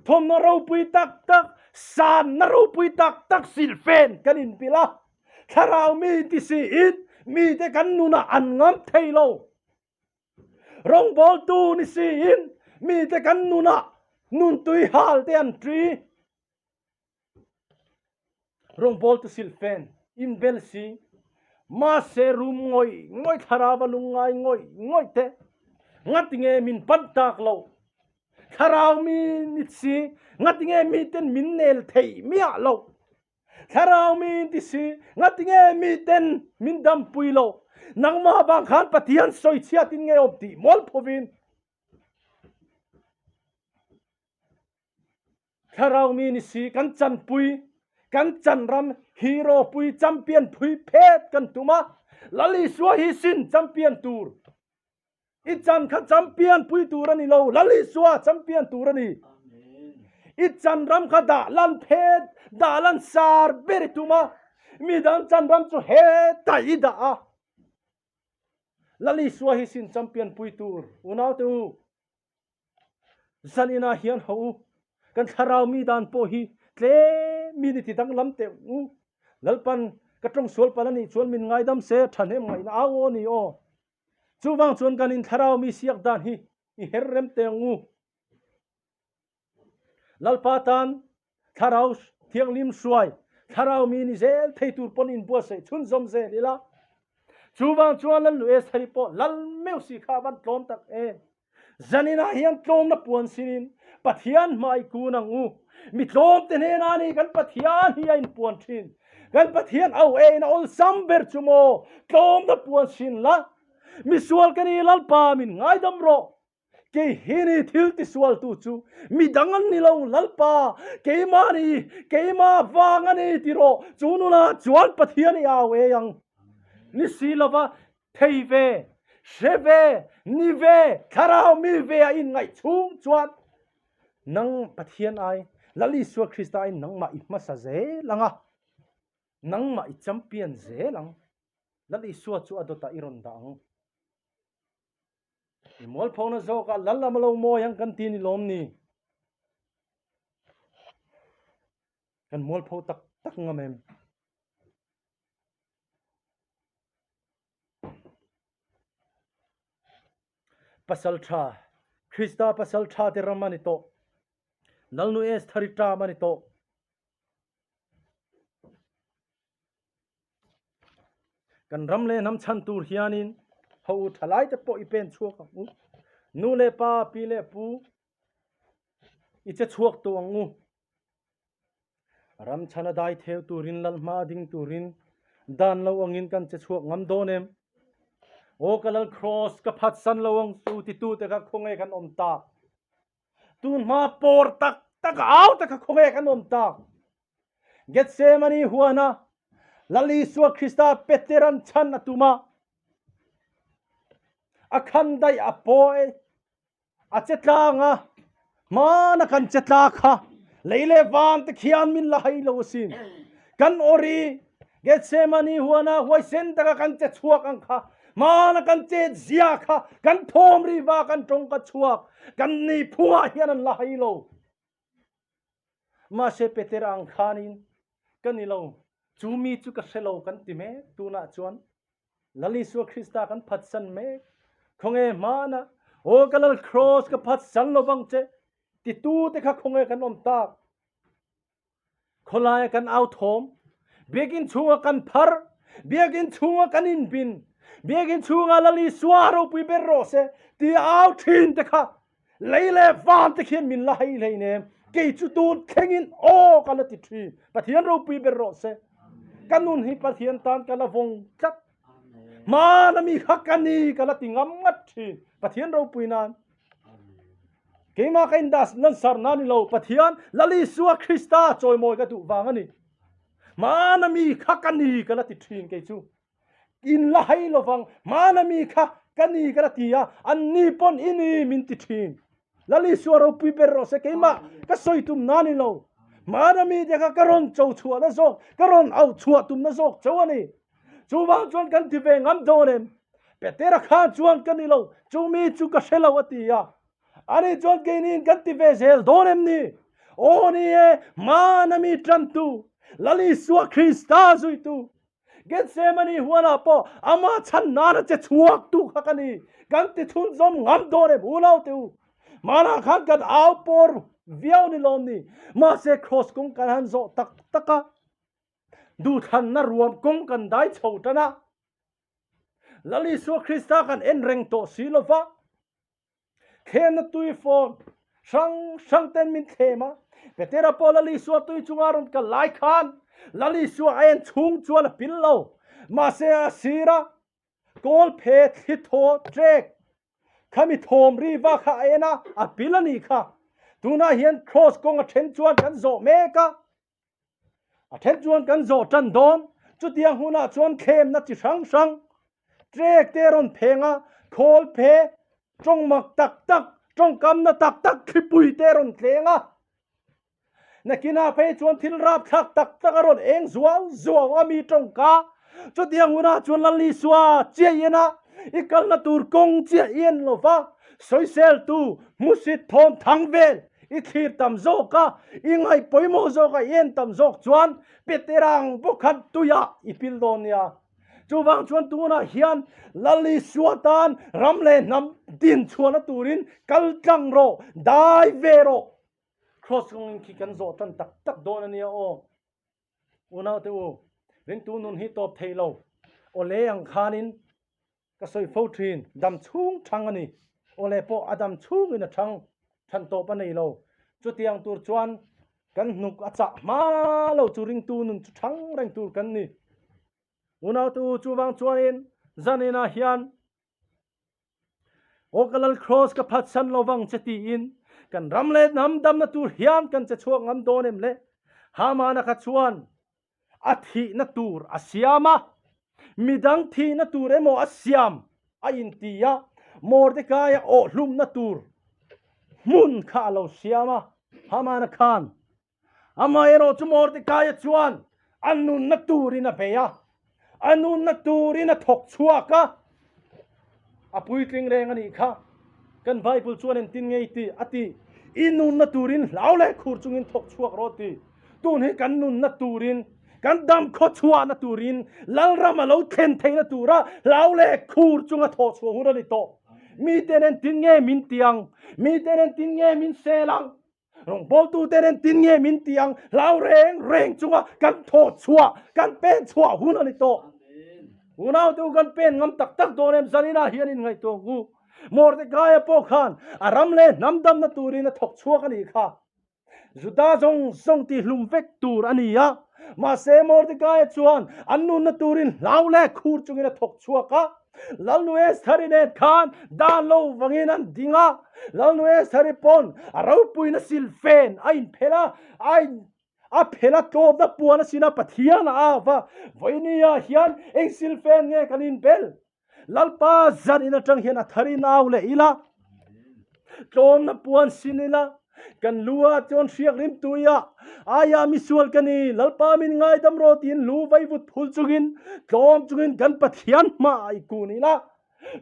thawmhnaw ropui tak tak, sanna ropui tak tak silhfen kan inpilh a. Thlarau mi ti siin mite kan nunah an ngam thei lo. Rawngbawltu ni siin mite kan nunah nuntui hal te an ṭi. Rawngbawltu silhfen inbel si, mahse rum ngawih ngawih thlarau a lungngai ngawih ngawih te ngatinge min pan tak lo. Thlarau mi ni si ngatinge miten min nel thei miah lo. Thlarau mi in ti si, ngatinge miten min dampui lo? Nangmah vang khan Pathian sawichhiatin nge awm tih mawl phovin. Thlarau mi ni si kan chanpui, kan chanram hero pui champion phui phet kan tum a, Lal Isua hi sin champion tur. I chan kha champion pui tur a ni lo, Lal Isua champion tur a ni. I chan ram kha dah lan phet, dah lan sar ber i tum a, midang chan ram chu hetah i dah a. Lal Isua hi sin champion pui tur, unaute u. Zan inah hian ho u, kan thlarau mi dan pawh hi tlem mi ni ti danglam teh u. Lalpan ka tawng sual palh a nih chuan min ngaidam se, thahnem ngaihna au aw ni aw. Chuvang chuan kan in thlarau mi siak dan hi i her rem teh ang u. Lalpa tan thlarau thianghlim hruai, thlarau mi ni zel thei tur pawn inbuatsaih chhunzawm zel ila. Chuvang chuan Lal Luesthari pawh lal meuh si kha a van tlawm tak em. Zaninah hian tlawmna puan sinin Pathian hmai kun ang u. Mi tlawmte hnenah ni kan Pathian hi a inpuan thin. Kan Pathian au eiin a awlsam ber chu maw tlawmna puan sin la. Misual ka ni Lalpa min ngaidam rawh. Kei hi ni thil tisualtu chu midang an ni lo Lalpa keimah ni keimah vang a ni ti rawh. Chu nunah chuan Pathian i au ei ang. Ni si lova Thei ve, hre ve, ni ve, thlarau mi ve a inngaih chhung chuan nang Pathian ai, Lal Isua Krista aiin nangmah i hmasa zel ang a, nangmah i champion zel ang. Lal Isua chu a dawtah i rawn dah ang. I mualphona zawkah Lal lam a lo mawi ang kan ti ni lawm ni? Kan mualpho tak tak ngam em? Pasal tha, Krista pasal tha te ram a ni tawh. Lalnu Estheri ṭam a ni tawh. Kan ram leh hnam chhan tur hianin ho u thalai te pawh i pen chhuak ang u. Nu leh pa, pi leh pu i che chhuak tawh ang u. Ram chhan a dai theu turin lal hma ding turin dan lo angin kan che chhuak ngam dawn em? Aw ka lal Kraws ka phatsan lo ang chu titute kha khawnge kan awm tak? Tun hma pawr tak tak a au te kha khawnge kan awm tak? Gethsemane huana Lal Isua Krista Peteran chhan a tum a, a khan daih a pawi a che tlang a, hmana kan che tla kha lei leh van te khian min la hai lo asin. Kan awri Gethsemane huana huaisen taka kan che chhuak ang kha, hmana kan chet zia kha kan thawm ri va kan tawng ka chhuak kan ni phungah hian an la hai lo. Mahse Petera ang khanin ka ni lo, chu mi chu ka hre lo kan ti mek tunah chuan Lal Isua Krista kan phatsan mek. Khawnge hmana, Aw ka Lal Kraws ka phatsan lo vang che, titu te kha khawnge kan awm tak? Khawlaia kan au thawm, biakinn chhunga kan phar, biakinn chhunga kan inbin, biakinn chhunga Lal Isua ropui ber rawh se ti au thin te kha lei leh van te khian min la hei hlei nem. Kei chu tun thlengin aw ka la ti thin. Pathian ropui ber rawh se. Ka nun hi Pathian tan ka la vawng tlat. Hmana mi kha ka ni ka la ti ngam ngat thin. Pathian ropui nan. Keimah ka indah lansar na ni lo, Pathian Lal Isua Krista chawimawi ka duh vang a ni. Hmana mi kha ka ni ka la ti thin kei chu. In la hai lovang, hmana mi kha ka ni ka la ti a, an ni pawn i ni min ti thin. Lal Isua ropui ber rawh se, keimah ka sawi tum na ni lo. Hmana mi te kha ka rawn cho chhuah na zawk, ka rawn auh chhuah tum na zawk cho a ni. Chuvang chuan kan ti ve ngam dawn em? Petera khan chuan ka ni lo, chu mi chu ka hre lo a ti a. Ani chuan keiniin kan ti ve zel dawn em ni? Aw ni e, hmana mi tantu, Lal Isua Krista zuitu, Gethsemane huanah pawh ama chhan nana che chhuak tu kha ka ni. Kan ti chhunzawm ngam dawn em u te u? Hmanah khan kan au pawr viau ni lawm ni. Mahse kraws kawng kan han zawh tak tak a, duhthlanna ruam kawng kan dai chho tan a, Lal Isua Krista kan en reng tawh si lo va, Thlemna tui fawn hrang hrang ten min thlem a, Petera pawh Lal Isua tui chunga rawn kal lai khan Lal Isua a en chhung chuan a pil lo. Mahse a sir a, kawl phe thli thaw trek khami thawm ri va kha a en a, a pil a nih kha. Tunah hian Kraws kawng a then chuan kan zawh mek a. A then chuan kan zawh tan dawn, chutiang hunah chuan thlemna chi hrang hrang, trek te rawn pheng a, khawl phe, tawng mak tak tak, tawngkamna tak tak thlipui te rawn tleng a. Nakinah phei chuan thil rapthlak tak tak a rawn eng zuau zuau a mi tawngka. Chutiang hunah chuan Lal Isua chiah i en a, i kalna tur kawng chiah i en lo va, sawiseltu, hmusit thawm thang vel I thlir tam zawk a, i ngaih pawimawh zawk a, i en tam zawk chuan Peterang bawk khan tuiah i pil dawn nia. Chuvang chuan tunah hian Lal Isua tan ram leh hnam din chhuahna turin kal tlang rawh, dai ve rawh. Kraws kawngin khi kan zawh tan tak tak dawn a nia aw. Unaute u, ringtu nun hi tawp thei lo. Awle ang khanin Ka sawi fo thin, dam chhung thang a ni. Awle pawh a dam chhungin a thang, than tawp a nei lo. Chutiang tur chuan kan hnuk a chah hma lo chu ringtu nun chu thang reng tur kan ni. Unautu chuvang chuanin zaninah hian Aw ka Lal Kraws ka phatsan lo vang che tiin kan ram leh hnam damna tur hian kan che chhuak ngam dawn em le? Hamana kha chuan a thihna tur a siam a, midang thihna tur emaw a siam a inti a, Mordekaia awhhlumna tur hmun kha a lo siam a, Hamana khan. Amaherawh chu Mordekaia chuan a nunna turin a bei a, a nunna turin a thawk chhuak a, A puitling reng a nih kha. Kan Bible chuan engtin nge i tih? A ti, I nunna turin hlau leh khur chungin thawk chhuak rawh ti. Tun hi kan nunna turin, kan dam khaw chhuahna turin, Lalram a lo thlen theihna tura hlau leh khur chunga thawh chhuah hun a ni tawh. Miten engtin nge min ti ang? Miten engtin nge min sel ang? Rawngbawltuten engtin nge min ti ang? Hlau reng reng chunga kan thawh chhuah, kan pen chhuah hun a ni tawh. Unaute u kan pen ngam tak tak dawn em zaninah hian inngaihtuah ang u. Mordekaia pawh khan a ram leh hnam damna turin a thawk chhuak a nih kha. Juda zawng zawng tihlum vek tur a ni a, mahse Mordekaia chuan an nunna turin hlau leh khur chungin a thawk chhuak a. Lalnu Estheri nen khan dan lo vangin an ding a, Lalnu Estheri pawn a ropuina silfen a inphelh a, a in a phelh a tlawmna puan a sin a, Pathian a au va, Vawinia hian eng silfen nge kan inbel? Lalpa zan in atang hian a thar in au leh ila, tlawmna puan sin ila, kan lu ah chuan hriak rim tui ah, aia misual ka ni, Lalpa min ngaidam rawh tiin lu vaivut phul chungin, tlawm chungin kan Pathian hma ah i kun ila,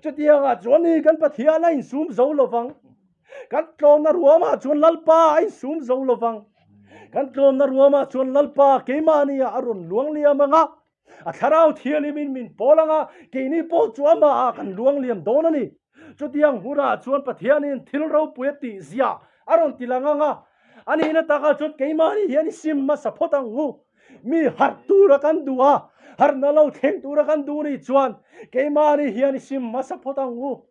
chutiang ah chuan ni kan Pathian a insum zo lovang. Kan tlawmna ruam ah chuan Lalpa a insum zo lovang. Kan tlawmna ruam ah chuan Lalpa keimahni ah a rawn luang liam ang a, A thlarau thianghlimin min pawl ang a, keini pawh chu amahah kan luang liam dawn a ni. Chutiang hunah chuan Pathianin thil ropui a tih ziah a rawn ti lang ang a, a nihna takah chuan keimahni hian i sim hmasa phawt ang u. Mi harh tura kan duh a, harhna lo thleng tura kan duh nih chuan keimahni hian i sim hmasa phawt ang u.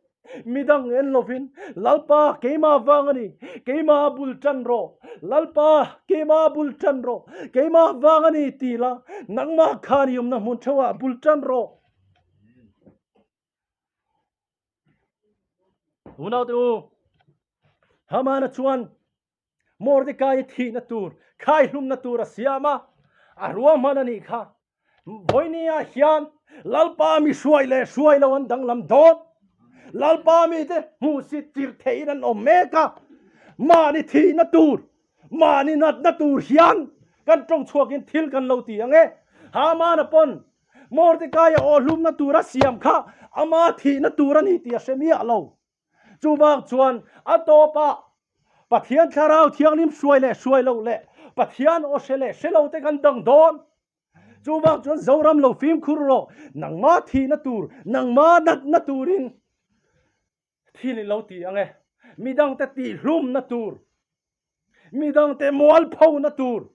Midang en lovin, Lalpa, keimah vang a ni, keimah bul tan rawh, Lalpa, keimah bul tan rawh, keimah vang a ni ti la, nangmah khan i awmna hmun theuhah bul tan rawh. Unaute u, Hamana chuan Mordecai thihna tur, khaihlumna tur a siam a, a ruahman a nih kha. Vawinia hian Lalpa mi hruai leh hruai lo an danglam dawn. Lalpa mite hmuhsit tir theihin an awm mek a, mahni thihna tur, mahni natna tur hian kan tawng chhuakin thil kan lo ti ang e. Hamana pawn Mordecai a awhlumna tur a siam kha ama thihna tur a ni tih a hre miah lo. Chuvang chuan a tawpah Pathian Thlarau Thianghlim hruai leh hruai loh leh Pathian aw hre leh hre lo te kan dang dawn. Chuvang chuan Zoram lo fimkhur rawh, nangma thihna tur, nangma natna turin thil i lo ti ang e. Midangte tihhlumna tur, midangte mualphona tur,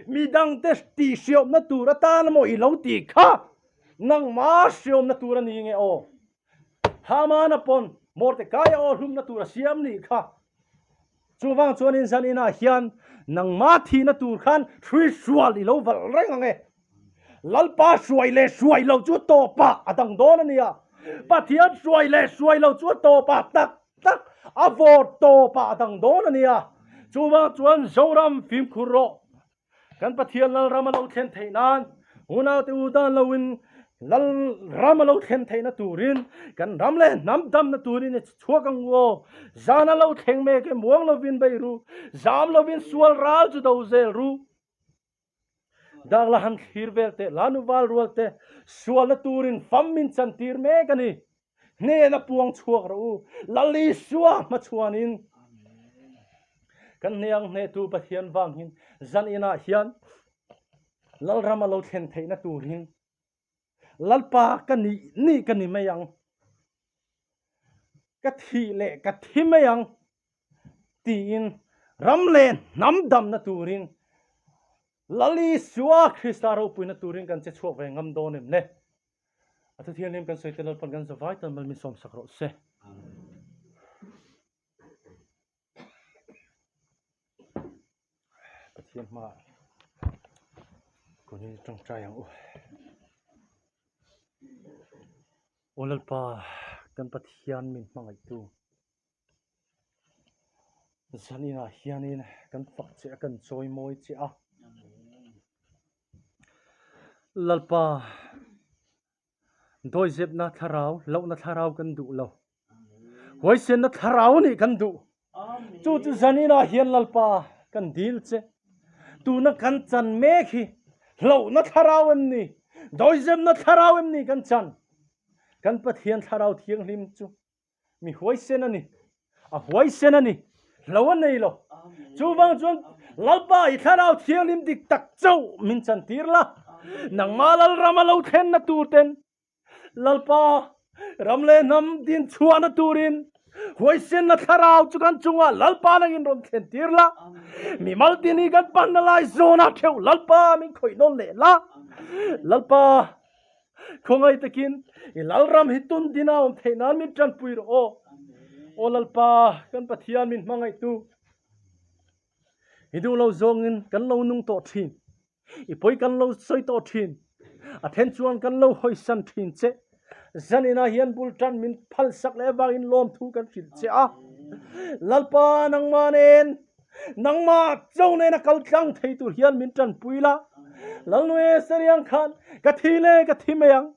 midangte tihhriawmna tur atan maw i lo tih kha nangma hriawmna tur a ni nge aw? Hamana pawn Mordekaia aw hlumna tur a siam nih kha. Chuvang chuanin zan inah hian nangma thihna tur khan hrui hrual i lo valh reng ang e. Lalpa hruai leh hruai lo chu tawpah a dang dawn a nia. Pathian hruai leh hruai lo chu a tawpah tak tak a vawr tawpah a dang dawn a nia. Chuvang chuan Zoram fimkhur rawh. Kan Pathian Lalram a lo thlen theih nan unaute u dan loin Lalram a lo thlen theihna turin kan ram leh hnam damna turin i chhuak ang u aw. Zan a lo thleng mek e muang lovin bei ru, zam lovin sual ral chu do zel ru. Dak la han thlir vel teh, la nu val rual te, sualna turin fam min chantir mek a ni. Hnena puang chhuak rawh u, Lal Isua hmachhuanin. Kan hneang hnehtu Pathian vangin zan inah hian Lalram a lo thlen theihna turin Lalpa ka nih nih ka ni mai ang. Ka thih leh ka thi mai ang tiin ram leh hnam damna turin Lal Isua Krista ropuina turin kan che chhuak ve ngam dawn em le? A thuthianghlim kan sawi te Lalpan kan zavai tan mal min sawmsak rawh se. Pathian hmaah kunin tawngtai ang u. Aw Lalpa kan Pathian min hmangaihtu zaninah hianin kan fak che a kan chawimawi che a. Lalpa Dawizepna thlarau, lohna thlarau kan duh lo. Huaisenna thlarau nih kan duh. Chu chu zaninah hian Lalpa kan dil che. Tuna kan chan mek hi hlauhna thlarau em ni? Dawizepna thlarau em ni kan chan? Kan Pathian thlarau thianghlim chu mi huaisen a ni. A huaisen a ni. Hlo a nei lo. Chuvang chuan Lalpa i thlarau thianghlim dik tak chauh min chantir la. Nangmah Lalram a lo thlenna tur ten Lalpa ram leh hnam din chhuahna turin huaisenna thlarau chu kan chungah Lalpa nangin rawn thlen tir la. Mimal tin hi kan panna lai zawnah theuh Lalpa min khawih nawn leh la. Lalpa. Khawngaih takin i Lalram hi tun dina awm theih nan min tanpui rawh aw. Aw Lalpa, kan Pathian min hmangaihtu, i duh lo zawngin kan lo nung tawh thin, i pawi kan lo sawi tawh thin, a then chuan kan lo hawisan thin che. Zaninah hian bul tan min phalsak leh avangin lawmthu kan hrilh che a. Lalpa nangmah nen, nangmah cho nena kal tlang thei tur hian min tanpui la. Lalnue Seriang khan ka thi le ka thi mai ang.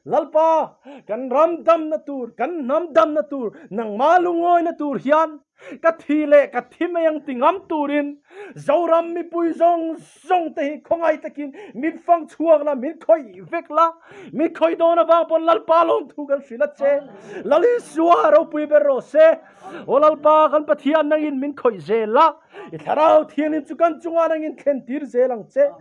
Lalpa, kan ram damna tur, kan hnam damna tur, nangmah lungawina tur hian ka thi leh ka thi mai ang ti ngam turin Zoram mipui zawng zawng te hi khawngaih takin min fang chhuak la, min khawih vek la, min khawih dawn avang pawn Lalpa lawmthu kan hrilh a che. Lal Isua ropui ber rawh se. Aw Lalpa kan Pathian nangin min khawih zel la, i thlarau thianghlim chu kan chungah nangin thlen tir zel ang che.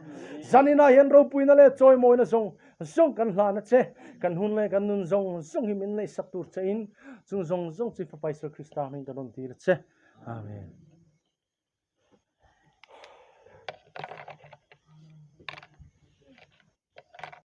Zaninah hian ropuina leh chawimawina zawng zawng kan hlan a che. Kan hun leh kan nun zawng zawng hi min neihsak tur che in chung zawng zawng chu i Fapa Isua Krista hming kan rawn tir a che. Amen.